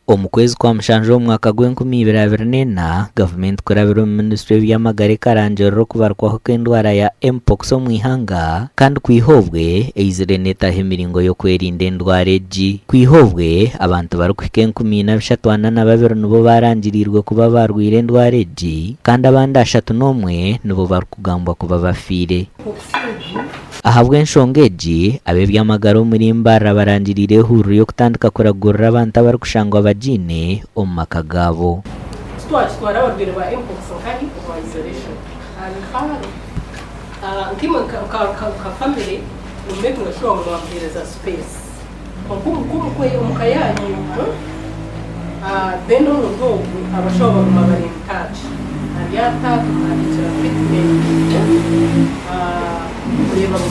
Omu kwezi kwa mushanju omu mwaka gw'enkumi ibiri 24, gavumenti kurabira omu minisitule y'eby'amagara ekarangirira okubarukwaho kw'endwara ya Mpox omu ihanga kandi kwiha obwe eizire neetaho emiringo y'okwerinda endwara egi. Kwiha obwe, abantu barikuhika 4302 nibo baarangiriirwe kuba baarwaire endwara egi kandi abandi 31 nibo barikugambwa kuba bafiire. Ahabw'enshonga egi, ab'eby'amagara omuri Mbarara barangiriire ehururu y'okutandika kuragurira abantu abarikushangwa bagiine omu maka gaabo. Titwakitwara abarwaire ba Mpox nkahi omu isolation. Nkaimwe nka family nimu makinga sure ngu mwamuheereza space. Kwonka omuka yaanyu then omuntu ogu abashaho baguma bari in touch. Ari ata, tumuhandiikira treatment kureeba ngu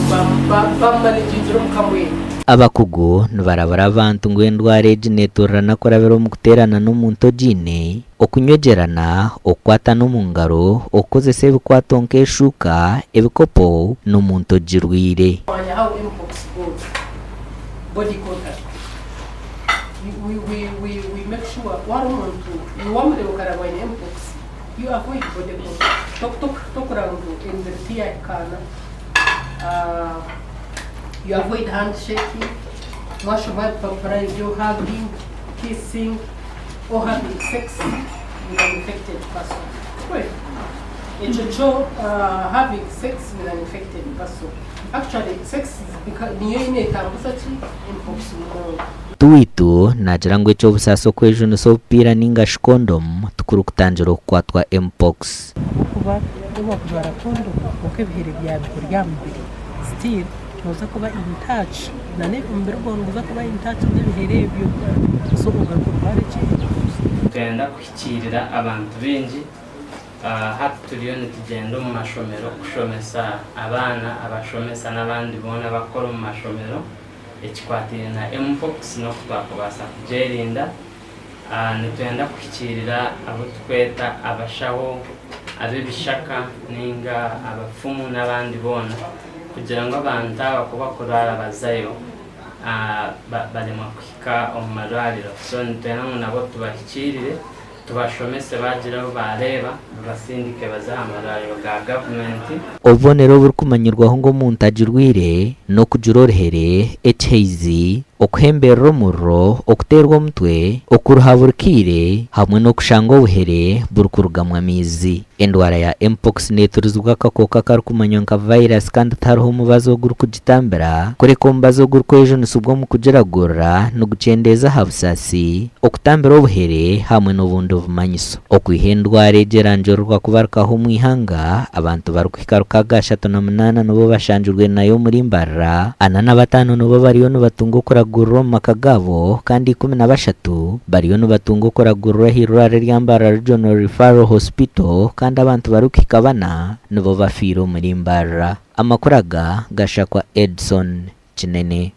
bamumanegingire omuka mbwenu. Abakugu nibarabura abantu ngu endwara egi neeturirana kurabira omu kuteerana n'omuntu ogiine, okunywegyerana, okukwatana omu ngaro, okukozesa ebikwato nk'eshuuka, ebikopo n'omuntu ogirwaire. Manya how mpox goes, body contact. We, we, we, we make sure wari omuntu wamureeba okaraba aine mpox, you avoid body contact. Tokuraba ngu emibiri tiyahikaana. You avoid handshaking, mwashoma ebipapura ebyo hugging, kissing or having sex with an infected person. Ekyo kyo having sex with an infected person. Actually sex niyo neetambuza ki mpox munonga. Tuwitu naagira ngu eky'obusaasi okwejunisa obupiira ninga shi kondomu tikurikutangira okukwatwa Mpox. Ahabw'okuba nobu wakujwara kondomu kwonka ebihere byawe biri aha mubiri still noza kuba in touch nana omubiri gwawe niguza kuba in touch n'ebihere ebyo so ogaruka orware ki mpox. Nitwenda kuhikiirira abantu baingi. Hati turiyo nitugyenda omu mashomero kushomesa abaana, abashomesa n'abandi boona abarikukora omu mashomero ekikwataine na Mpox n'oku twakubaasa kugyerinda. Nitwenda kuhikiirira abu turikweta abashaho ab'ebishaka nainga abafumu n'abandi boona kugira ngu abantu aba ku bakurwara bazayo baremwa kuhika omu marwariro. So nitwenda ngu nabo tubahikiirire tubashomese baagira abu baareeba babasindike baze aha marwariro ga gavumenti. Obubonero oburikumanyirwaho ngu omuntu agirwaire n'okugira oruhere, ekihaizi, okuhemberera omuriro, okuteerwa omutwe, okuruha buri kaire hamwe n'okushanga obuhere burikurugamu amaizi. Endwara ya Mpox neeturizibwa akakooko akarikumanywa nka virus kandi tihariho mubazi ogurikugitambira kureka omubazi ogurikwejunisibwa omu kugiragurira nigukyendeeza aha busaasi, okutambira obuhere hamwe n'obundi bumanyiso. Okwiha endwara egi erangirirwa kubarukaho omu ihanga, abantu barikuhika 608 nibo bashangirwe nayo omuri Mbarara, 45 nibo bariyo nibatunga okuragurira omu maka gaabo kandi 13 bariyo nibatunga okuragurira ah'eirwariro erya Mbarara Regional Referral Hospital kandi abantu barikuhika bana nibo bafiire omuri Mbarara. Amakuru aga gashakwa Edson Kinene.